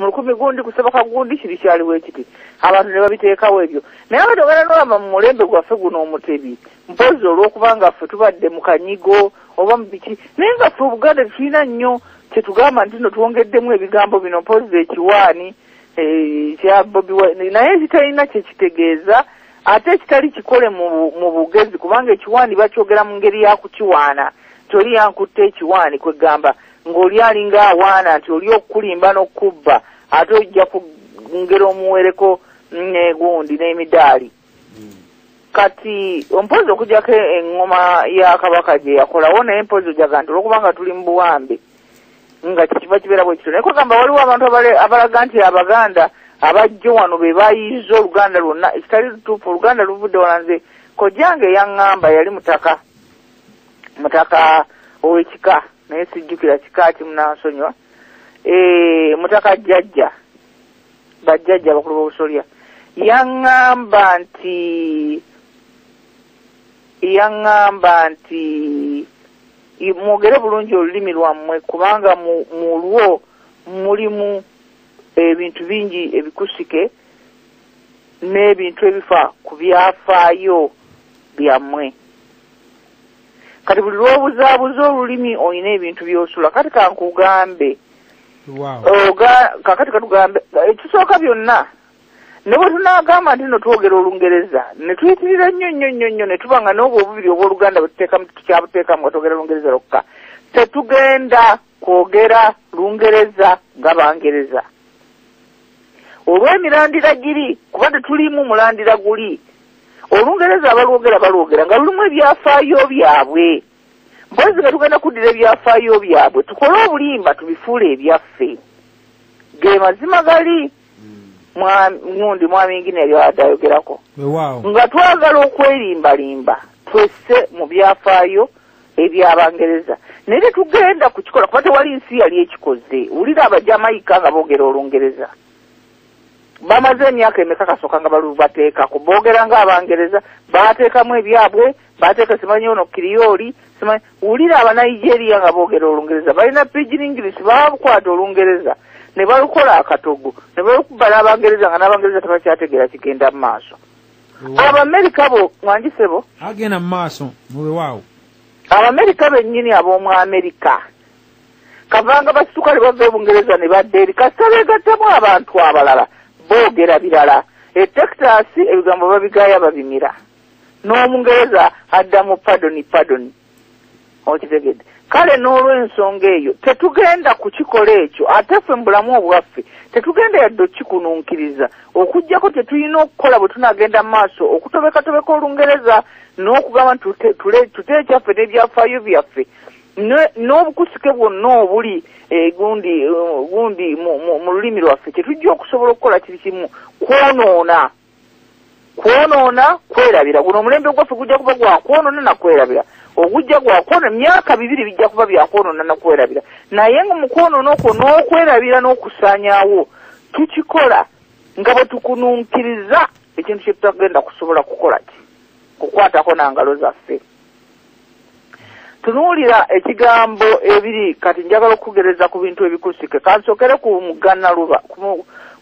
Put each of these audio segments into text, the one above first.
Mu 1000 gundi ku Ssebaga gundi kiri kyaliwo ekiti, abantu ne babiteekawo ebyo. Naye abantu ogenda n'olaba mu mulembe gwaffe guno Omutebi, mpozi olw'okubanga ffe tubadde mu kanyigo oba mu biki, naye nga ffe Obuganda tetulina nnyo kyetugamba nti nno twongeddemu ebigambo bino, mpozi ekiwaani kya Bobi Wine, naye kitalina kyekitegeeza, ate ekitali kikole mu bugezi, kubanga ekiwaani bakyogera mu ngeri ya kukiwaana. Nti oli yankutte ekiwaani, kwegamba ng'oli alinga awaana nti oli okukulimba n'okubba, ate ojja kungera omuwereko negundi n'emidaali. Kati mpozi okuggyako eŋŋoma ya Kabaka gye yakolawo, naye mpozi ojaga nti olwokubanga tuli mu buwambe nga kikiva kibeera bwe kityo. Naye kwegamba waliwo abantu abalaga nti Abaganda abajjo wano be bayiiza Oluganda lwonna, ekitali lutuufu. Oluganda luvudde wala. Nze kojjange yaŋŋamba yali mutaka ow'ekika, naye sijjukira kika ki, munansonyiwa. Mutaka jjajja, bajjajja abakulu b'obusolya, yaŋŋamba nti mwogere bulungi olulimi lwammwe, kubanga mu lwo mulimu ebintu bingi ebikusike n'ebintu ebifa ku byafaayo byammwe. Kati buli lw'obuzaabuza olulimi olina ebintu by'osula. Kati kankugambe, kakati katugambe ekisooka byonna, ne bwe tunaagamba nti nno twogera Olungereza ne tuyitirira nnyo nnyo nnyo nnyo, ne tuba nga n'obwo obubiri obw'Oluganda bwe tuteekamu tukyabuteekamu nga twogera Lungereza lwokka, tetugenda kwogera Lungereza nga Bangereza olw'emirandira giri, kuba tetulimu mulandira guli. Olungereza abalwogera balwogera nga lulimu ebyafaayo byabwe. Mpozi nga tugenda kuddira ebyafaayo byabwe tukole obulimba tubifuule ebyaffe. Ge mazima gali ngundi mwami ingine yali ayogerako. Nga twagala okwerimbalimba twesse mu byafaayo eby'Abangereza, naye tetugenda kukikola kuba tewali nsi yali ekikoze. Wulira Abajamaika nga boogera Olungereza, bamaze emyaka emeka kasooka nga balubateekako, boogera ng'Abangereza, baateekamu ebyabwe, baateeka simanyi ono Kiriyooli, simanyi. Wulira Abanigeria nga boogera Olungereza, balina Pidgin English, baabukwata Olungereza ne balukola akatogo ne balukuba n'Abangereza nga n'Abangereza tebakyategeera kigenda mu maaso. Abamerika bo mwangisebo agenda mu maaso muwewaawo. Abamerika bennyini ab'omu Amerika kavanga basituka ne bava e Bungereza ne badda eri, kasita beegattamu abantu abalala boogera birala. E Texas ebigambo babigaya babimira, n'Omungereza addamu pardon pardon. Okitegedde? Kale n'olw'ensonga eyo tetugenda kukikola ekyo, ate ffe mu bulamu obwaffe tetugenda yadde okukikununkiriza, okuggyako tetulina okukola bwe tunaagenda mu maaso okutobekatobeka Olungereza n'okugamba nti tute ekyaffe n'ebyafaayo byaffe n'obukusike bwonna obuli gundi mu lulimi lwaffe. Kyetujja okusobola okukola kiri kimu, kwonoona kwerabira. Guno omulembe gwaffe gujja kuba gwa kwonoona na kwerabira, ogujja gwa kwonoona, emyaka 2 bijja kuba bya kwonoona na kwerabira. Naye nga mu kwonoona okwo n'okwerabira n'okusaanyaawo tukikola nga bwe tukununkiriza ekintu kye tutagenda kusobola kukola ki, kukwatako na ngalo zaffe. Tunuulira ekigambo ebiri. Kati njagala okugereza ku bintu ebikusike. Kansookere ku mugga Naluba,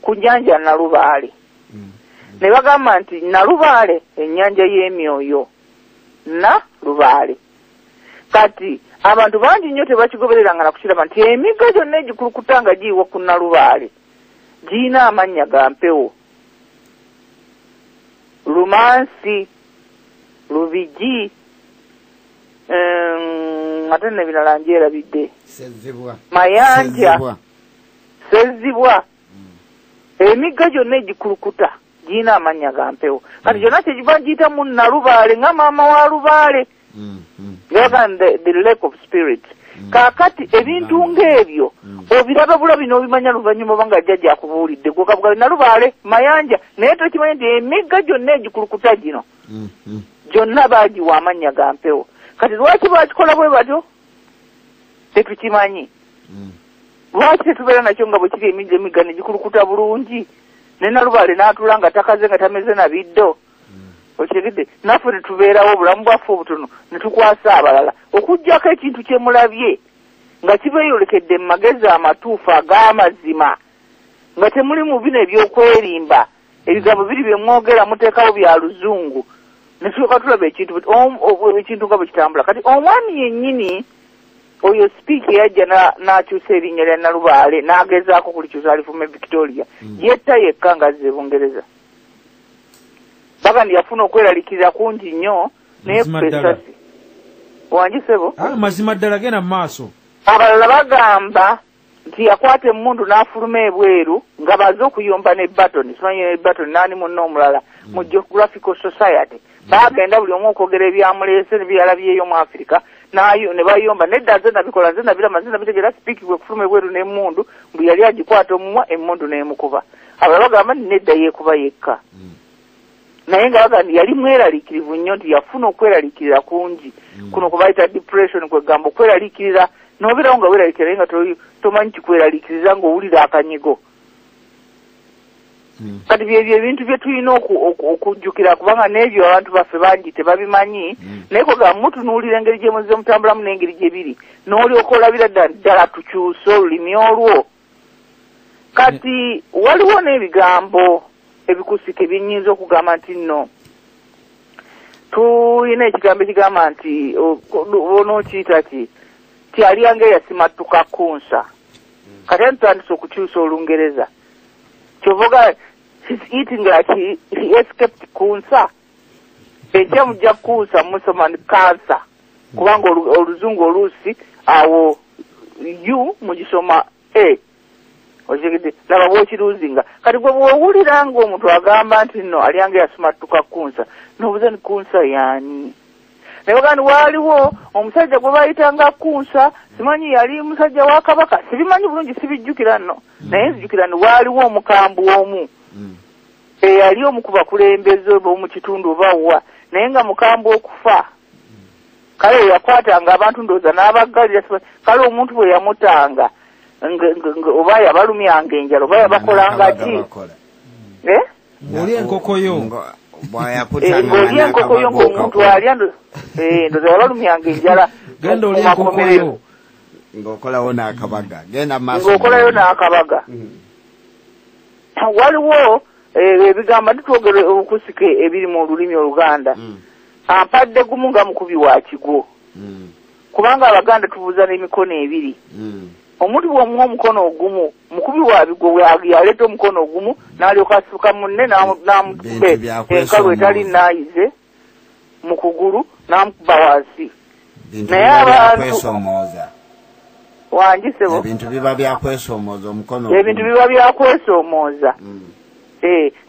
ku nnyanja Nalubaale. Ne bagamba nti Nalubaale ennyanja y'emyoyo, Nalubaale. Kati abantu bangi nnyo tebakigobereranga na kukiraba nti emigga gyonna egikulukuta nga giyiwa ku Nalubaale girina amannya ga mpewo: Lumansi, Lubigi, ate n'ebirala ngyerabidde, Mayanja, Sezibwa. Emigga gyonna egikulukuta girina amannya ga mpewo. Kati gyonna kyegiva giyita mu Nalubaale nga maama wa Lubaale, the lake of spirit. Kaakati ebintu ng'ebyo obiraba bulabi n'obimanya luvannyuma oba nga jjajja akubuulidde. Gwe Nalubaale, Mayanja, naye tokimanyi nti emigga gyonna egikulukuta gino gyonna baagiwa amannya ga mpewo. Kati lwaki bakikola bwe batyo tetukimanyi. Lwaki tetubeera nakyo nga bwe kiri emigga ne gikulukuta bulungi, ne Nalubaale n'atula nga takaze nga tameze na biddo. Okitegedde? Naffe tetubeerawo obulamu bwaffe obutono ne tukwasa abalala, okuggyako ekintu kye mulabye nga kibeeyolekedde mu magezi amatuufu ag'amazima, Nga temuli mu bino ebyokwerimba, ebigambo biri bye mwogera muteekawo bya luzungu. Ne tulyoka tulaba ekintu nga bwe kitambula. Kati omwami yennyini oyo Speke yajja n'akyusa erinnya lya Nalubaale, n'agezaako kulikyusa alifume Victoria. Yetta yekka ng'azze e Bungereza. Bagandi yafuna okweraliikirira kungi nnyo, naye Mazima ddala. Essasi. Wangi ssebo? Mazima ddala, genda mu maaso. Abalala bagamba nti yakwata emmundu n'afuluma ebweru nga baze okuyomba ne Barton, simanyi ne Barton n'ani munne omulala mu Geographical Society. Baagenda buli omu okwogera ebyamuleese ne byalabyeyo mu Africa, ne bayomba, nedda nze nabikola, nze nabirama, nze nabitegeera. Speke bwe kufuluma ebweru n'emmundu, mbu yali agikwata omumwa, emmundu n'emukuba. Abalala bagamba nti nedda, yeekuba yekka. Naye nga bagamba nti yali mweraliikirivu nnyo, nti yafuna okweraliikirira kungi. Kuno kwe bayita depression, kwegamba okweraliikirira n'obeerawo nga weeraliikirira naye nga tomanyi kikweraliikiriza, ng'owulira akanyigo. Kati byebyo ebintu bye tulina okujjukira, kubanga n'ebyo abantu baffe bangi tebabimanyi. Naye kwegamba mutunuulira engeri gye muzze mutambulamu n'engeri gye biri, n'olyoka olabira ddala ddala tukyuse olulimi olwo. Kati waliwo n'ebigambo ebikusike byennyinza okugamba nti nno tulina ekigambo ekigamba nti onookiyita ki, ti alyanga eyasimattuka kunsa. Kati ate tutandise okukyusa Olungereza, kyova ogamba he's eating like he escaped kunsa. Enkya mujja kunsa musoma ni kansa, kubanga oluzungu oluusi awo u mugisoma a okitegedde, laba bw'okiruzinga. Kati gwe bw'owulira ng'omuntu agamba nti nno alyanga eyasimattuka kunsa, n'obuuza ni kunsa yaani? Naye bagamba nti waaliwo omusajja gwe bayitanga kunsa, simanyi yali musajja wa kabaka, sibimanyi bulungi, sibijjukira nno, naye nzijukira nti waaliwo omukambwe omu eyali omu ku bakulembeze b'omu kitundu oba wa, naye nga mukambwe okufa. Kale yakwatanga abantu ndowooza n'abaggalira, kale omuntu bwe yamutanga oba yabalumyanga enjala oba yabakolanga ki? Eh? Ng'olya enkoko yo. Ng'olya enkoko yo, ng'omuntu alya, ndowooza yabalumyanga enjala. Genda olya enkoko yo. Ng'okolawo n'akabaga. Genda maaso. Ng'okolayo n'akabaga. Waliwo ebigambo ntitwogere obukusike ebiri mu lulimi Oluganda. Ampadde gumu nga mukubi wa kigwo. Kubanga Abaganda tubuuza n'emikono ebiri. Omuntu bw'omuwa omukono ogumu, mukubi wa bigwo yaleeta omukono ogumu n'alyoka asituka munne n'amukuba enkalu etali naayize mu kugulu n'amukuba wansi. Naye abantu wangi ssebo? Ebintu biba byakwesomooza omukono. Ebintu biba byakwesomooza.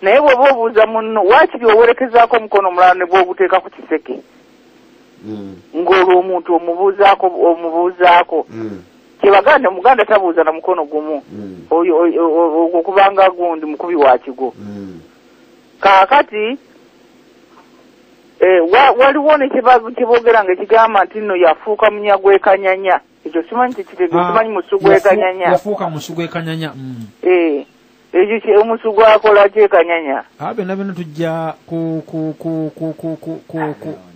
Naye bw'oba obuuza munno, waakiri owerekezaako omukono omulala ne bw'oguteeka ku kiseke. Ng'olwo omuntu omubuuzaako. Kyebaganda Omuganda tabuuza na mukono gumu. Oyo ogwo kubanga gundi mukubi wa kigwo. Kaakati waliwo ne kyeboogera nga ekigamba nti nno yafuuka munyagwekanyanya. Ekyo simanyi kyekitegeeza, simanyi musu gwekanyanya. Yafuuka musu gwekanyanya. Ekyo omusu gwakola kyekanyanya. Byonna byonna tujja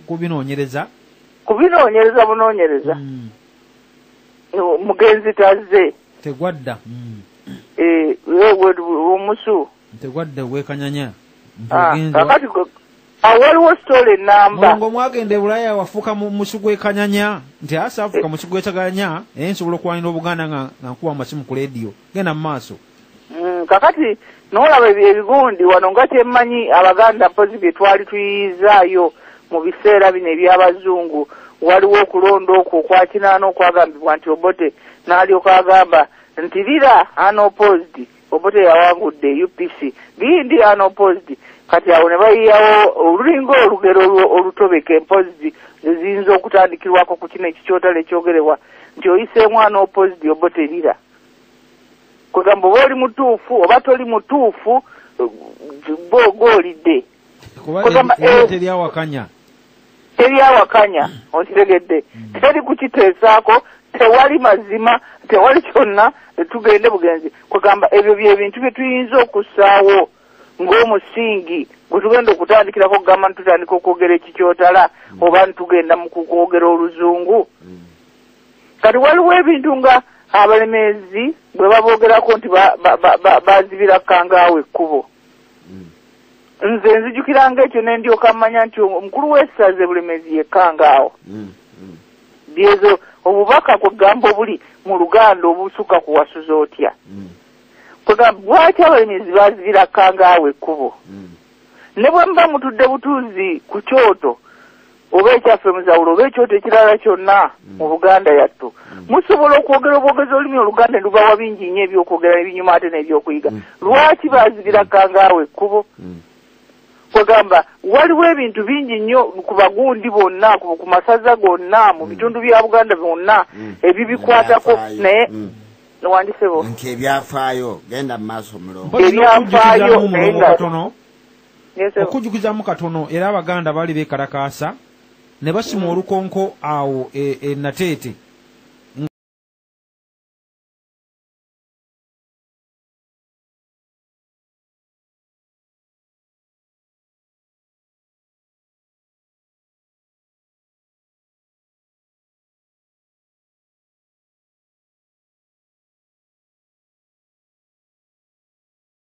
kubinoonyereza. Kubinoonyereza bunoonyereza. Mugenzi tazze. Tegwadda. Omusu. Tegwadda gwekanyanya. Kakati waliwo story enamba. Mulongo mwagenda e Bulaaya wafuuka musu gwekanyanya, nti asa afuuka musu gwekanyanya, nsobola okwanira Obuganda nga nkuba amasimu ku leediyo. Genda mu maaso. Kakati n'olaba ebigundi wano nga kyemmanyi Abaganda mpozi bye twali tuyizaayo mu biseera bino eby'Abazungu, waliwo okulonda okwo okwa kinaana okwagambibwa nti Obote n'alyoka agamba nti lira unopposed, Obote yawangudde UPC, bindi unopposed. Kati awo ne bayiyawo olulinga olugero olutobeka empozi ziyinza okutandikirwako ku kino ekikyotala ekyogerebwa nti oyiseemu unopposed Obote lira. Kwegamba oba oli mutuufu oba toli mutuufu, gw'olidde. Kuba teryawakanya. Teryawakanya, okitegedde. Teri kukiteesaako, tewali mazima, tewali kyonna, tugende bugenzi. Kwegamba ebyo byebintu bye tuyinza okussaawo ng'omusingi gwe tugenda okutandikirako okugamba nti tutandika okwogera ekikyotala oba ntitugenda mu kwogera oluzungu. Kati waliwo ebintu nga Abalemeezi bwe baboogerako nti bazibira Kkangaawo ekkubo, nze nzijukiranga ekyo ne ndyoka mmanya nti omukulu w'essaza e Bulemeezi ye Kkangaawo. Byezo obubaka kwegamba obuli mu Luganda obusukka ku wasuza otya. Kwegamba lwaki Abalemezi bazibira Kkangaawo ekkubo? Ne bwe muba mutudde butuuzi ku kyoto oba ekyaffe Muzawulo oba ekyoto ekirala kyonna mu Buganda yattu, musobola okwogera obwogezi olulimi Oluganda ne lubawa bingi nnyo ebyokwogera ebinyuma ate n'ebyokuyiga. Lwaki bazibira Kkangaawo ekkubo? Kwegamba waliwo ebintu bingi nnyo ku bagundi bonna, ku masaza gonna, mu bitundu bya Buganda byonna ebibikwatako. Ebyafaayo. Naye wandisebo Nti ebyafaayo, genda mu maaso, mulongo. Mpozi Ebyafaayo, n'okujjukizamu naye mulongo katono, Yes, sir. okujjukizamu katono, era Abaganda baali beekalakaasa ne basima olukonko awo e Nateete.